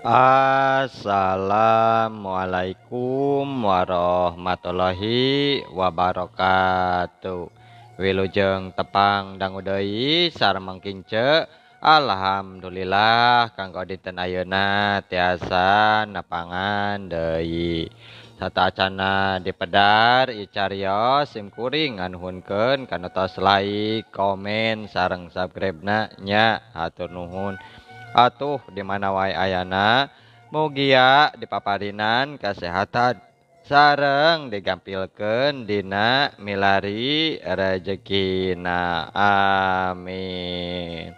Assalamualaikum warahmatullahi wabarakatuh. Wilujeng tepang dangu deui sareng kince. Alhamdulillah kanggo dinten ayeuna tiasa nepangan deui. Satacana dipedar icarios sim kuring nganuhunkeun kana tos like, komen sareng subscribe-na nya hatur nuhun. Atuh di mana wae ayana mugia dipaparinan kasehatan sareng digampilkeun dina milari rejekina, amin.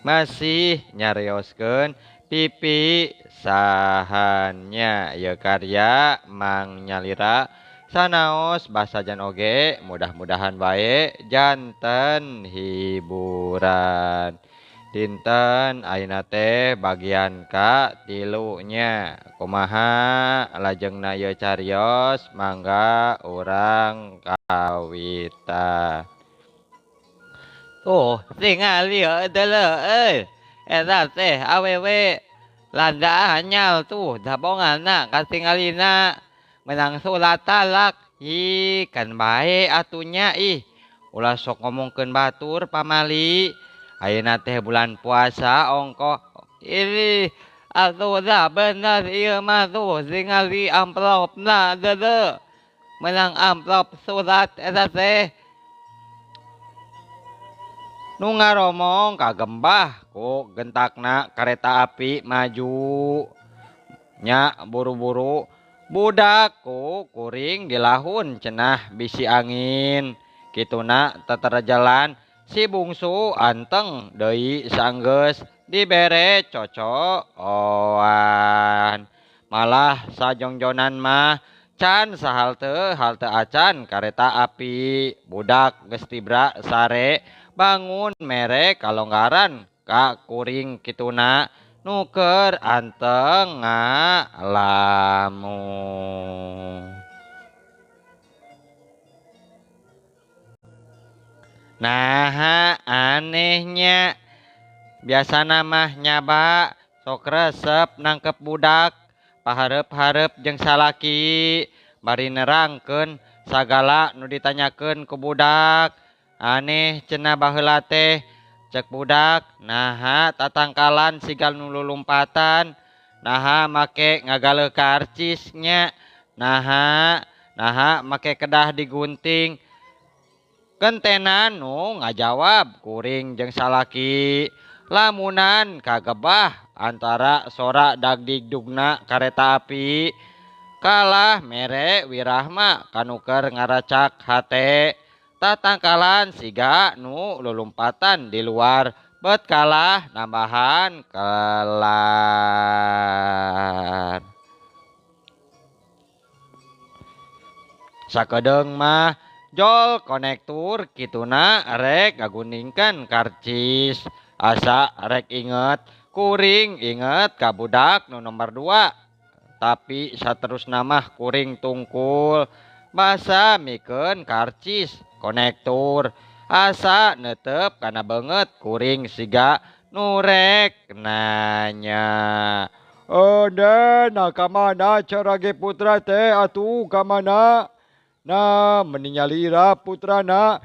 Masih nyarioskeun pipi sahannya ieu karya Mang Nyalira sanaos basajan oge mudah-mudahan wae janten hiburan. Dinten ayeuna teh bagian ka tilunya kumaha lajengna ieu carios mangga urang kawita. Tuh tingali deuleu euy eta teh awewe landa anyal tuh dabonganna katingalina menang surat talak. Ih kan bae atunya ih ulah sok ngomongkeun batur pamali. Ayeuna teh bulan puasa ongkoh ini atuh dah bener ieu mah tuh tingali amplopna deuleu menang amplop surat eta teh. Nu ngaromong kagembah ku gentakna kareta api maju nya buru-buru budak ku kuring dilahun cenah bisi angin kituna teterjalan si bungsu anteng deui sanggeus dibere cocoan. Malah sajongjonan mah can sahalte halte acan kareta api budak geus tibra sare bangun mere kalonggaran ka kuring kituna nuker anteng ngalamun. Nah anehnya biasana mah nyaba sok resep nangkep budak pahareup-hareup jeung salaki bari nerangkeun sagala nu ditanyakeun ku budak. Aneh cenah baheula teh cek budak naha tatangkalan siga nu lulumpatan naha make ngagaleuh karcisnya naha naha make kedah digunting. Kentenan nu ngajawab kuring jeung salaki lamunan kagebah antara sora dagdigdugna kareta api kalah mere wirahma kanuker ngaracak hate tatangkalan siga nu lulumpatan di luar bet kalah nambahan kelar. Sakedeung mah jol konektur kituna rek ngaguningkeun karcis asa rek inget kuring inget ka budak nu nomor 2 tapi saterusna mah kuring tungkul basa mikeun karcis konektur asa netep kana beungeut kuring siga nu rek nanya. Nah ka mana carage putra teh atuh ka mana? Nah meni nyalira putrana.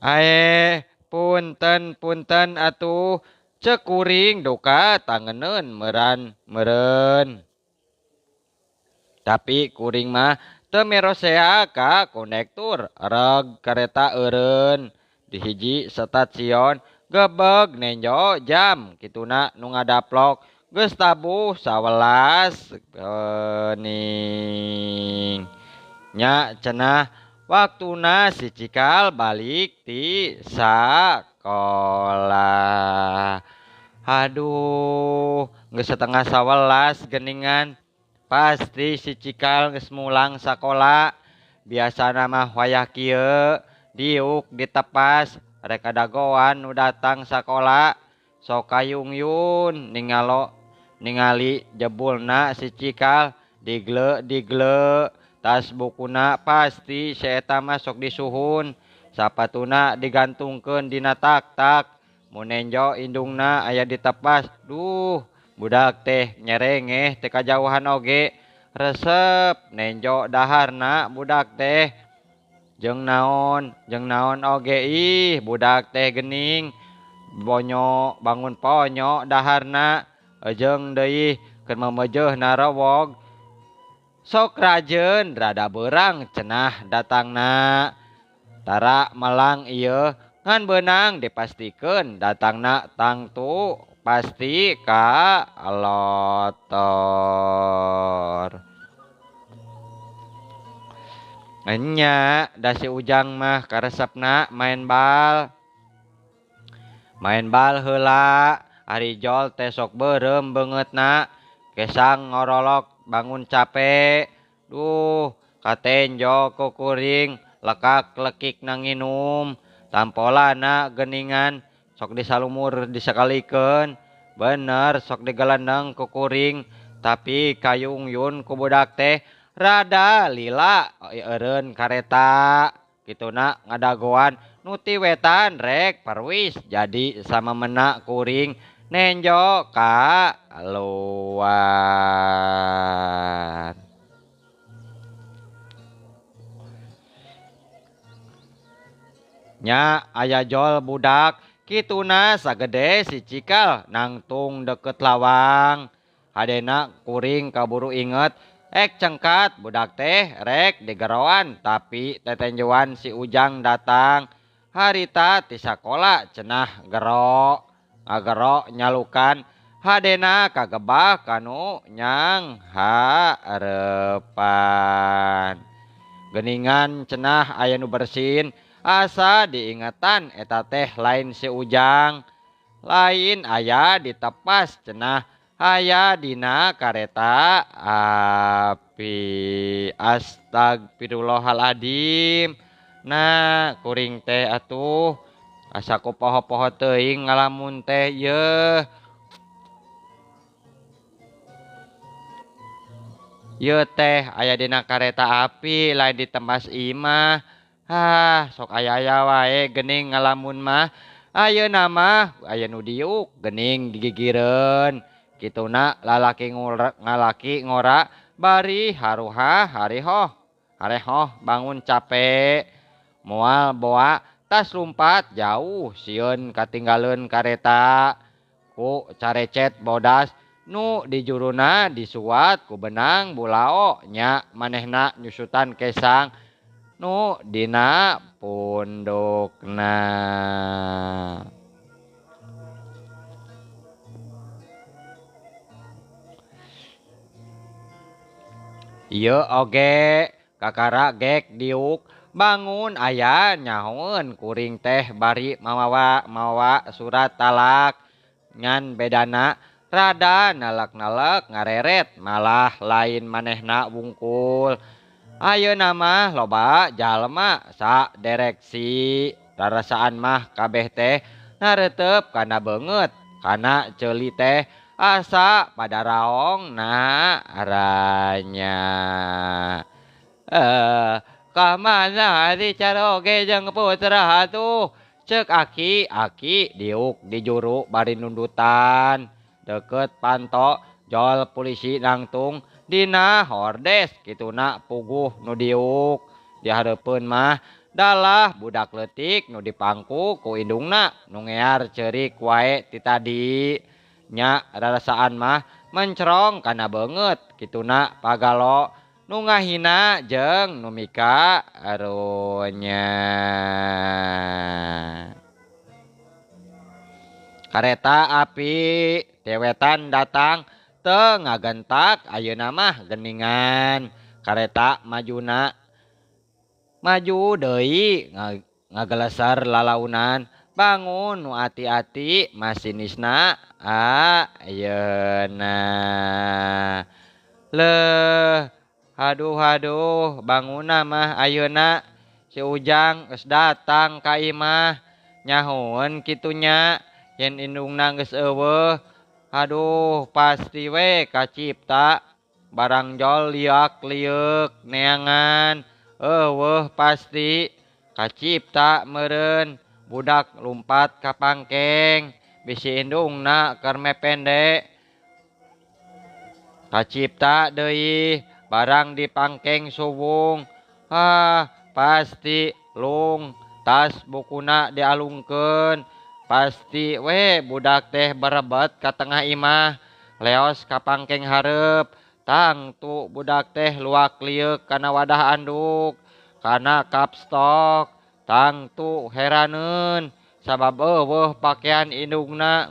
Ae punten punten atuh cek kuring duka tangeneun meuran meureun. Tapi kuring mah teu merosea ka konektur reg kareta eureun di hiji stasiun gebeg nenjo jam kituna nu ngadaplok geus tabuh 11 geuning. Nya cenah waktuna si Cikal balik ti sakolah. Aduh geus 10:30 geningan pasti si Cikal geus mulang sakola. Biasana mah wayah kieu diuk ditepas rek kadagoan nu datang sakola sok kayungyun ningalo ningali jebulna si Cikal digle digle tas bukuna pasti si eta mah sok disuhun sapatuna digantungkeun dina tak-tak mun nenjo indungna aya ditepas. Duh Budak teh nyerengeh teu kajauhan oge resep nenjo daharna budak teh. Jeung naon oge ih budak teh gening bonyo bangun ponyo daharna jeung deui keur memejeuh narowog. Sok rajeun rada beurang cenah datangna. Tara melang ieu ngan beunang dipastikeun datangna tangtu pasti ka lotor. Enya da si Ujang mah karesepna main bal. Main bal heula ari Jol teh sok beureum beungeutna kesang ngorolok bangun capek. Duh katenjo ku kuring lekak lekik nanginum tampolana geningan sok disalumur disakalikeun bener sok digeleneng ku kuring tapi kayung yun ku budak teh rada lila eureun kareta kituna ngadagoan nu ti wetan rek parwis jadi sama mena kuring nenjo ka luar. Nya aya Jol budak kituna sagede si cikal nangtung deket lawang. Hadena kuring kaburu inget ek cengkat budak teh rek digeroan tapi tetenjoan si Ujang datang. Harita ti sakola cenah gero ngagero nyalukan hadena kagebah kanu nyang harepan. Geningan cenah aya nu bersin asa diingetan eta teh lain si Ujang. Lain aya ditepas cenah aya dina kareta api. Astagfirullahaladzim. Nah kuring teh atuh asa ku poho-poho teuing ngalamun teh yeuh. Yeuh teh aya dina kareta api lain ditepas imah. Hah, sok aya-aya wae gening ngalamun mah. Ayeuna mah aya nu diuk gening digigireun. Kituna lalaki ngalaki ngora bari haruha harihoh. Harehoh bangun capek. Moal boa tas lumpat jauh sieun katinggaleun kareta. Ku carecet bodas nu dijuruna disuat ku benang bulao nya manehna nyusutan kesang nu dina pundukna. Ieu oge kakara gek diuk bangun aya nyahoeun kuring teh bari mawa surat talak ngan bedana rada nalek-nalek ngareret malah lain manehna wungkul. Ayeuna mah loba jalma sa direksi rarasaan mah kabeh teh naretep kana beungeut kana ceuli teh asa pada raong na aranya. Ka mana ari caroge jeung putra atuh ceuk aki-aki diuk di juru bari nundutan deket panto Jol polisi nangtung dina hordes kituna puguh nu diuk dihareupeun mah dalah budak leutik nu dipangku ku indungna nu ngear ceurik wae ti tadi. Nya rarasaan mah mencrong kana beungeut kituna pagalo nu ngahina jeung nu mika arunya. Kareta api tewetan datang teu ngagentak ayeuna mah geningan. Kareta majuna maju deui ngagelesar lalaunan bangun nu ati-ati masinisna ayeuna. Leuh aduh aduh bangunna mah ayeuna si Ujang geus datang ka imah nyahoeun kitunya yen indungna geus eueuh. Aduh pasti we kacipta barang Jol liak lieuk neangan eueuh pasti kacipta meureun budak lumpat ka pangkeng bisi indungna keur mepende. Kacipta deui barang dipangkeng suwung. Ah, pasti lung tas bukuna dialungkeun. Pasti we budak teh berebet ka tengah imah leos ka pangkeng hareup. Tangtu budak teh luak lieuk kana wadah anduk kana kapstok. Tangtu heraneun sabab eueuh pakaian indungna.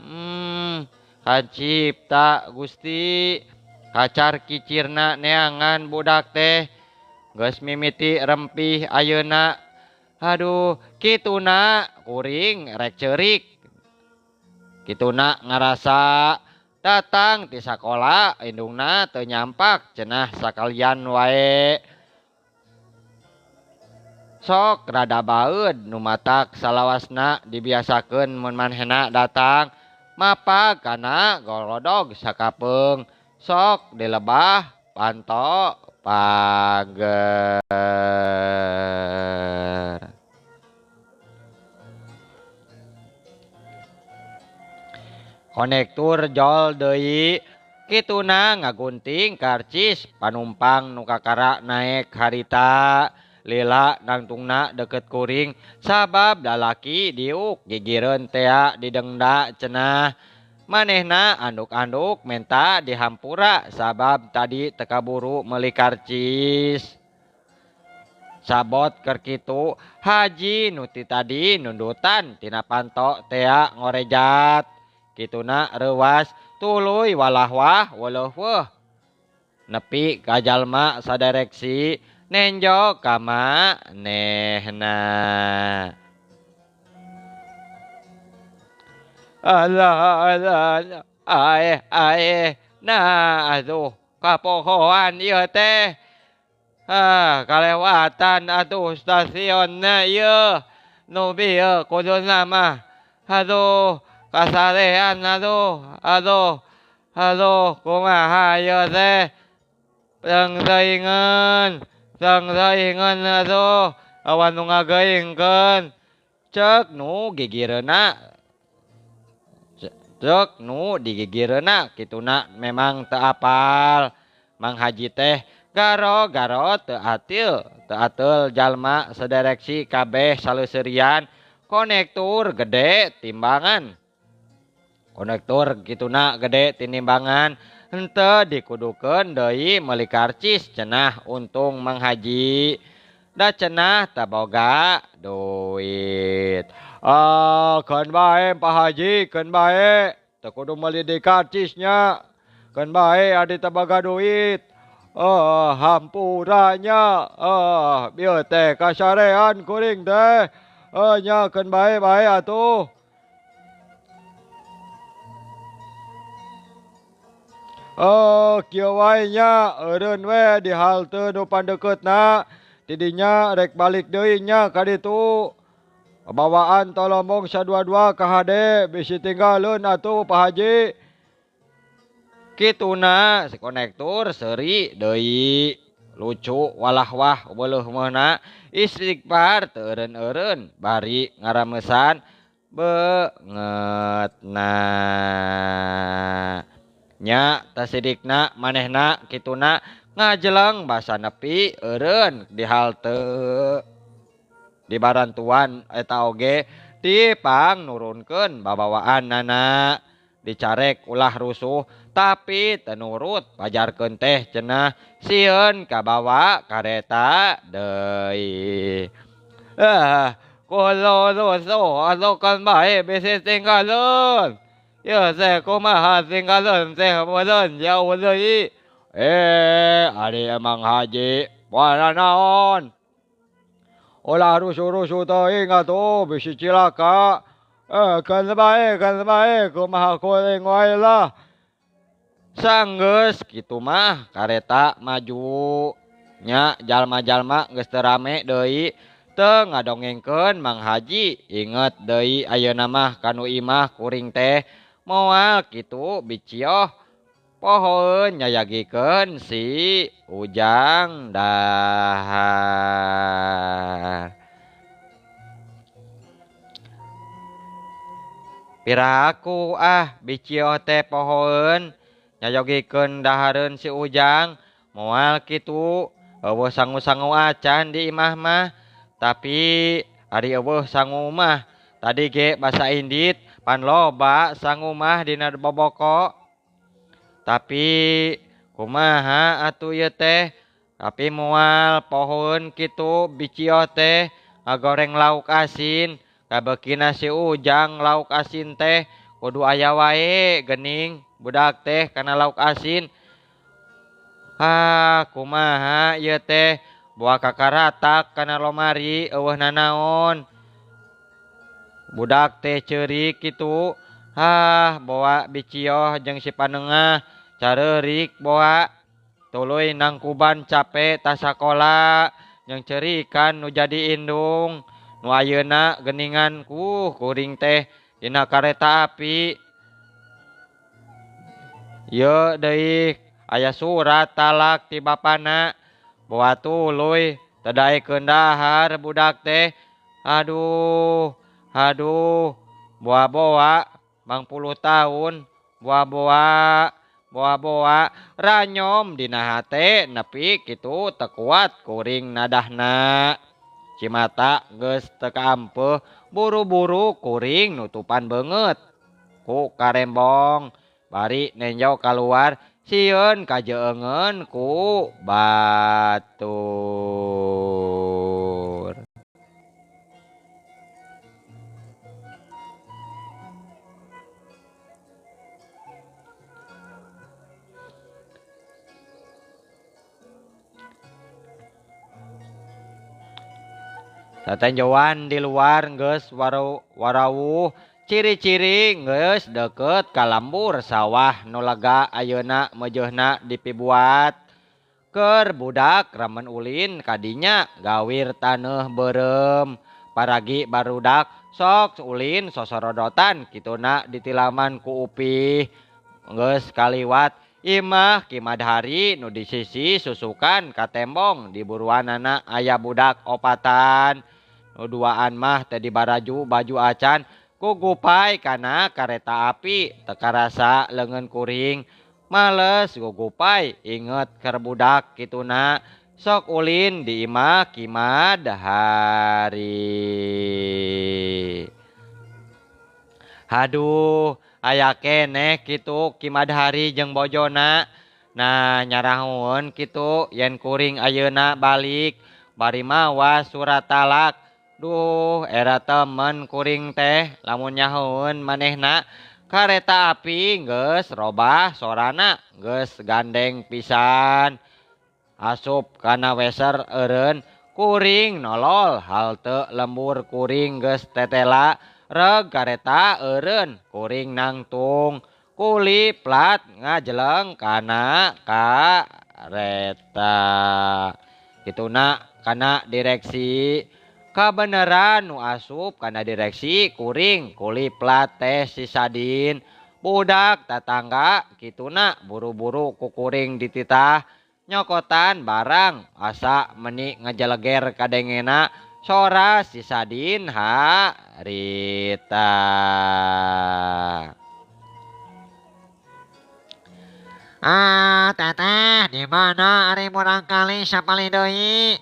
Kacipta Gusti kacar kicirna neangan budak teh geus mimiti rempih ayeuna. Aduh, kituna kuring rek ceurik. Kituna ngarasa datang ti sakola indungna teu nyampak cenah sakalian wae. Sok rada baeud nu matak salawasna dibiasakeun mun manehna datang mapag kana golodog sakapeung. Sok dilebah panto pager. Konektur jol deui kituna ngagunting karcis panumpang nu kakara naek harita. Lila nangtungna deket kuring sabab lalaki diuk gigireun tea didengda cenah. Manehna anduk-anduk menta dihampura sabab tadi teu kaburu meuli karcis. Sabot keur kitu haji nu ti tadi nundutan tina panto tea ngorejat. Kituna reuwas tuluy walahwah weuleuh-weuh. Nepi ka jalma sadireksi nenjo ka manehna. Alah alah aeh aeh nah atuh kapohoan ieu teh. Ah, kalewatan atuh stasionna ieu. Nu bieu kuduna mah. Aduh, kasarean aduh, aduh, aduh, kumaha ieu teh. Teuingeun, teuingeun atuh, awan nu ngageuingkeun. Ceuk nu gigireunna. Ceuk nu digigireunna kituna memang teu apal. Mang Haji teh garo-garo teu atil, teu ateul jalma sadireksi kabeh saleuserian konektur gede timbangan. Konektur kituna gede tinimbangan henteu dikudukeun deui meuli karcis cenah untung Mang Haji. Da cenah taboga duit. Ah, keun bae Pak Haji, keun bae. Teu kudu meuli deui karcisnya. Keun bae adi taboga duit. Ah, hampuranya. Ah, bieu teh kasarean kuring teh. Ah, nya keun bae bae atuh. Oh, kieu wae nya, eureun we di halte nu pandekeutna. Tidinya rek balik deui nya ka ditu. Bawaan tolombong sadua-dua ka hade bisi tinggaleun atuh Pak Haji. Kituna si konektur seuri deui. Lucu walahwah weuleuh meuna istighfar teu eureun-eureun bari ngaramesan beungeutna. Nya tasidikna manehna kituna ngajeleng basa nepi eureun di halte. Di barantuan eta oge dipang nurunkeun babawaanana. Dicarek ulah rusuh tapi teu nurut pajarkeun teh cenah sieun kabawa kareta deui. Ah, kulo rusuh atuh bae bisi tinggaleun. Ieu teh kumaha tinggaleun teh meureun jauh deui. Eh, ari Emang Haji moal naon. Ulah rusuh-rusuh teuing atuh bisi cilaka. Eh, keun bae kumaha kuring wae lah. Sanggeus kitu mah kareta maju. Nya jalma-jalma geus teu rame deui teu ngadongengkeun Mang Haji. Inget deui ayeuna mah kanu imah kuring teh moal kitu bicioh pohoeun nyayagikeun si Ujang Dahar. Piraku ah bicioh teh pohoeun nyayogikeun dahareun si Ujang moal kitu eueuh sangu-sangu acan di imah mah tapi ari eueuh sangu mah tadi ge basa indit pan loba sangu mah dina boboko tapi kumaha atuh ieu teh tapi moal pohoeun kitu bicioh teh ngagoreng lauk asin kabeukina si Ujang lauk asin teh kudu aya wae geuning budak teh kana lauk asin. Ah kumaha ieu teh boa kakaratak kana lomari eueuh nanaon budak teh ceurik kitu. Ah boa bicioh jeung si panengah careurik boa tuluy nangkuban cape tasakola jeung ceurikan nu jadi indung nu ayeuna geuningan ku kuring teh dina kareta api. Ieu deui aya surat talak ti bapana boa tuluy teu daekeun dahar budak teh. Aduh aduh boa-boa mangpuluh taun boa-boa boa-boa ranyom dina hate nepi kitu teu kuat kuring nadahna. Cimata geus teu kaampeuh buru-buru kuring nutupan beungeut ku karembong bari nenjo kaluar sieun kajeungeun ku batur. Satenjoan di luar geus warawuh ciri-ciri geus deukeut ka lambur sawah nu lega ayeuna meujeuhna dipibuat. Keur budak remen ulin kadinya gawir taneuh beureum paragi barudak sok ulin sosorodotan kituna ditilaman ku upih. Geus kaliwat imah Ki Madhari nu di sisi susukan ka tembong di buruanana aya budak opatan nu duaan mah teh dibaraju baju acan gugupai kana kareta api teu karasa leungeun kuring males gugupai inget keur budak kituna sok ulin di imah Ki Madhari. Haduh aya keneh kitu Ki Madhari jeung bojona. Nah nyarahoeun kitu yen kuring ayeuna balik bari mawa surat talak. Duh era temen kuring teh lamun nyahoeun manehna kareta api geus robah sorana geus gandeng pisan asup kana weser eureun kuring nolol halte lembur kuring geus tetela reg kareta eureun kuring nangtung kuli plat ngajeleng kana kareta kituna kana direksi. Kabeneran nu asup kana direksi kuring kuli plat teh si Sadin budak tatangga kituna buru-buru ku kuring dititah nyokotan barang asa meni ngajeleger kadengena sora si Sadin harita. Ah teteh di mana ari murangkalih sapalih deui?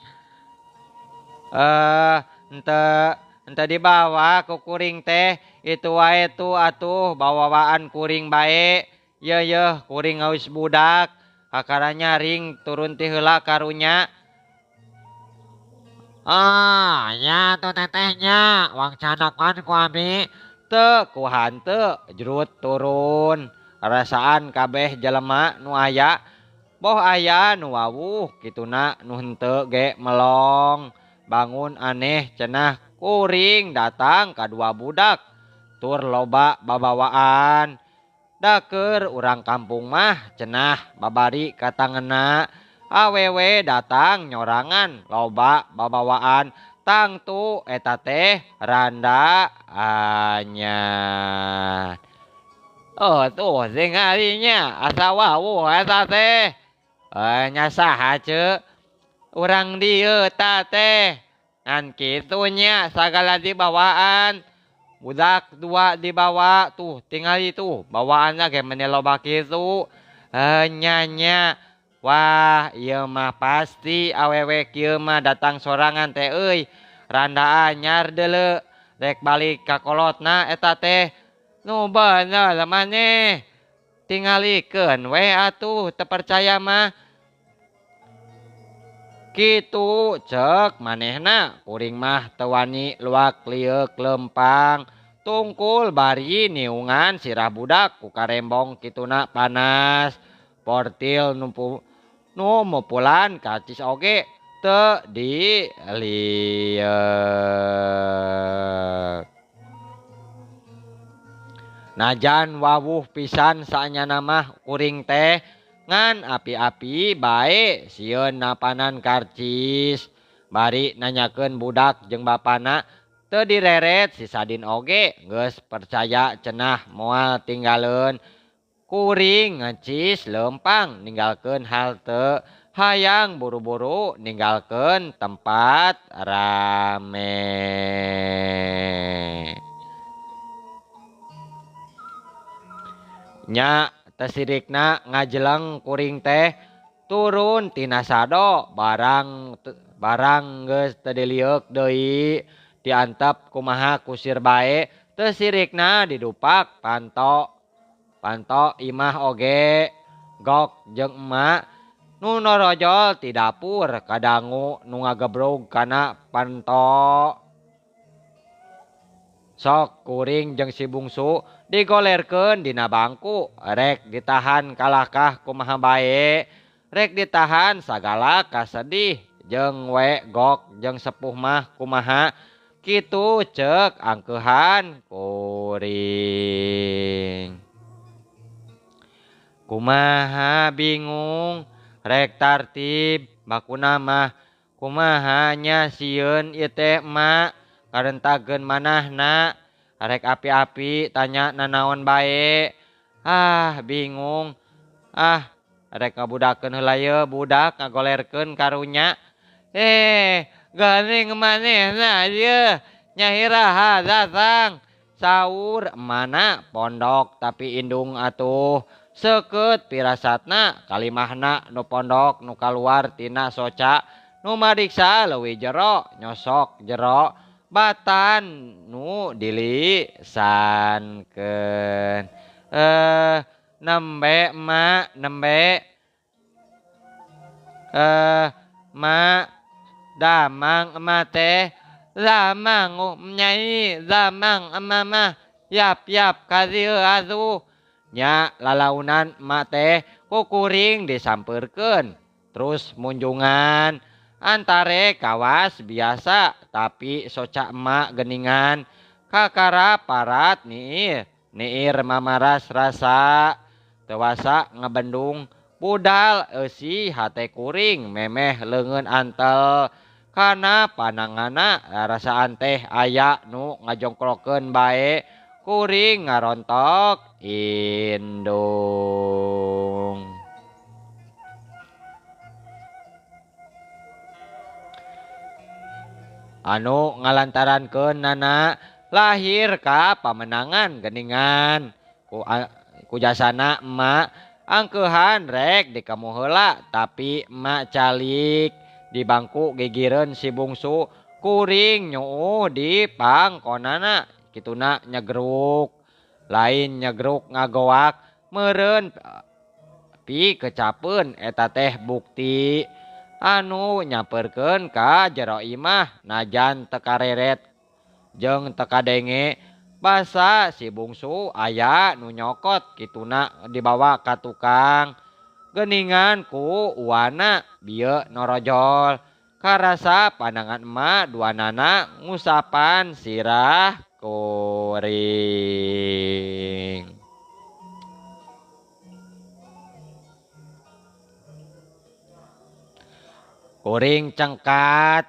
Ente dibawa ku kuring teh itu wae tuh atuh bawaan kuring bae. Yeuh yeuh kuring ngaus budak kakara nyaring turun ti heula karunya. Ah ya tuh tetehnya wang canakan ku abi. Teu ku hanteu jrut turun rasaan kabeh jelema nu aya boh aya nu wawuh kituna nu henteu ge melong. Bangun aneh cenah kuring datang kadua budak tur loba babawaan daker urang kampung mah cenah babari katangena awewe datang nyorangan loba babawaan tangtu eta teh randa anyar. Oh tuh sing harinya asa wawuh eta teh nya saha ceu urang dieu ta teh ngan kitunya sagala dibawaan budak dua dibawa tuh tingali tuh bawaanna ge meni loba kitu. Nya wah ieu mah pasti awewe kieu mah datang sorangan teh euy. Randa anyar deuleu rek balik ka kolotna eta teh. Nu bener maneh. Tingalikeun we atuh teu percaya mah. Kitu cek manehna kuring mah teu wani luak lieuk lempang. Tungkul bari niungan sirah budak ku karembong kituna panas. Portil nu mupulan karcis oge teu dilieuk. Najan wawuh pisan saenyana mah kuring teh ngan api-api bae sieun napanan karcis. Bari nanyakeun budak jeung bapana teu direret si Sadin oge geus percaya cenah moal tinggaleun. Kuring ngecis lempang ninggalkeun halte hayang buru-buru ninggalkeun tempat rame. Nya tesirikna ngajeleng kuring teh turun tina sado barang barang geus teu dilieuk deui diantep kumaha kusir bae tesirikna didupak panto. Panto imah oge gok jeung emak nu norojol ti dapur kadangu nu ngagebrug kana panto. Sok kuring jeung si bungsu digolerkeun dina bangku rek ditahan kalakah kumaha bae rek ditahan sagala kasedih jeung we gok jeung sepuh mah kumaha kitu ceuk angkeuhan kuring. Kumaha bingung rek tartib bakuna mah kumaha nya sieun ieu teh emak karentageun manahna rek api-api tanya nanaon bae. Ah bingung ah rek ngabudakeun heula ye budak ngagolerkeun karunya. Geuning manehna ieu nyahiraha datang saur mana pondok tapi indung atuh seukeut pirasatna kalimahna nu pondok nu kaluar tina soca nu mariksa leuwih jero nyosok jero batan nu dilisankeun. Nembe mak nembe mak damang emak teh damang nyai damang emak mah yap yap kadieu atuh. Nya lalaunan emak teh kukuring disampeurkeun terus munjungan antare kawas biasa tapi soca emak geningan kakara parat niir niir mamaras rasa tewasa ngebendung budal eusi hate kuring memeh leungeun antel kana panangana rasaan teh aya nu ngajongkrokeun bae kuring ngarontok indung. Anu ngalantarankeun nana lahir ka pamenangan geningan ku jasana emak angkeuhan rek dikamu heula tapi emak calik di bangku gigireun si bungsu kuring nyuuh di pangkonana kituna nyegruk lain nyegruk ngagoak meureun pi kecapeun eta teh bukti anu nyamperkeun ka jero imah najan teu kareret jeung teu kadenge basa si bungsu aya nu nyokot kituna dibawa ka tukang geningan ku uwana bieu norojol karasa pandangan emak duanana ngusapan sirah kuring. Kuring cengkat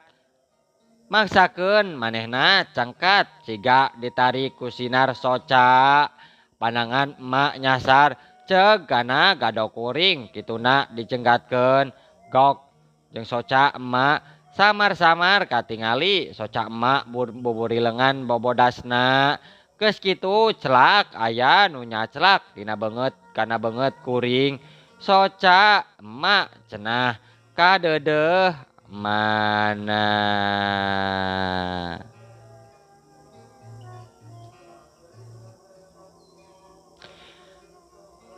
maksakeun manehna cengkat siga ditarik ku sinar soca pandangan emak nyasar ceuk kana gado kuring kituna dicenggatkeun gok jeung soca emak samar-samar katingali soca emak buburilengan bobodasna geus kitu celak aya nu nyaclak dina beungeut kana beungeut kuring. Soca emak cenah kadeudeuh mana.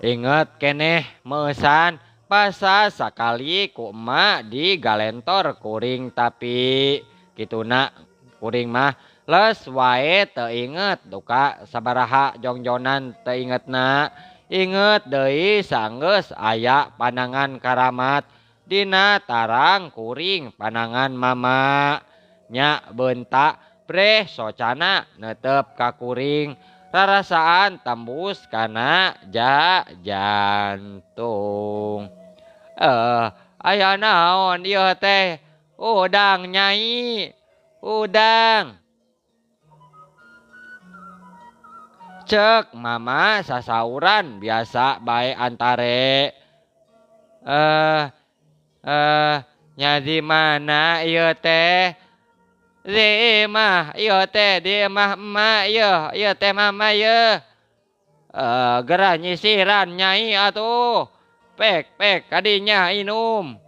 Inget keneh meusan basa sakali ku emak di galentor kuring tapi kituna kuring mah les wae teu inget duka sabaraha jongjonan teu ingetna. Inget deui sanggeus aya panangan karamat dina tarang kuring panangan mama nya beunta breh socana neuteup ka kuring rarasaan tembus kana jantung. Aya naon ieu teh udang nyai udang. Cek mama sasauran biasa bae antare. Nya di mana ieu teh? Di imah ieu teh, di imah emak ieu, ieu teh mama ieu. Gerah nyisiran nyai atuh. Pek pek kadinya inum.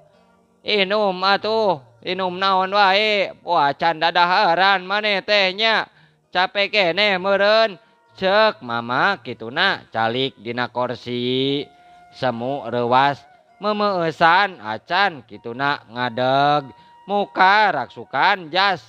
Inum atuh, inum naon wae. Wah can dadaharan maneh teh nya. Capek keneh meureun. Cek mama kituna calik dina korsi. Semu reuwas memeueusan acan kituna ngadeg muka raksukan jas.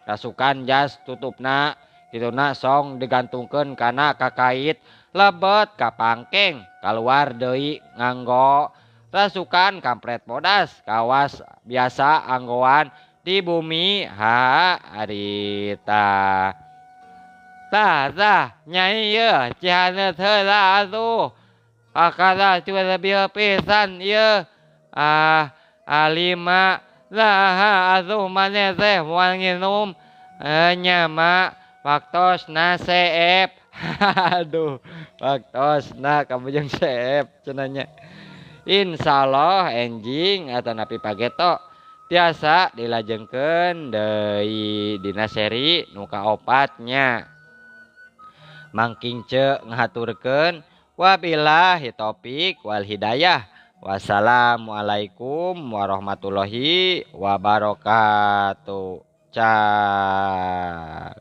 Rasukan jas tutupna kituna song digantungkeun kana kakait lebet ka pangkeng kaluar deui nganggo rasukan kampret bodas kawas biasa anggoan di bumi harita. Tah tah nyai ieu cihaneut heula atuh. Akara lebih pisan ieu. Ah alima lah atuh maneh teh moal nginum nya ma waktosna seep. Aduh waktosna kamu jeung seep cenah nya. Insyaallah enjing atanapi pageto tiasa dilajengkeun deui dina seri nu kaopat nya. Mangking ce ngahaturkeun wabillahi taufik wal hidayah. Wassalamualaikum warahmatullahi wabarakatuh. Cak.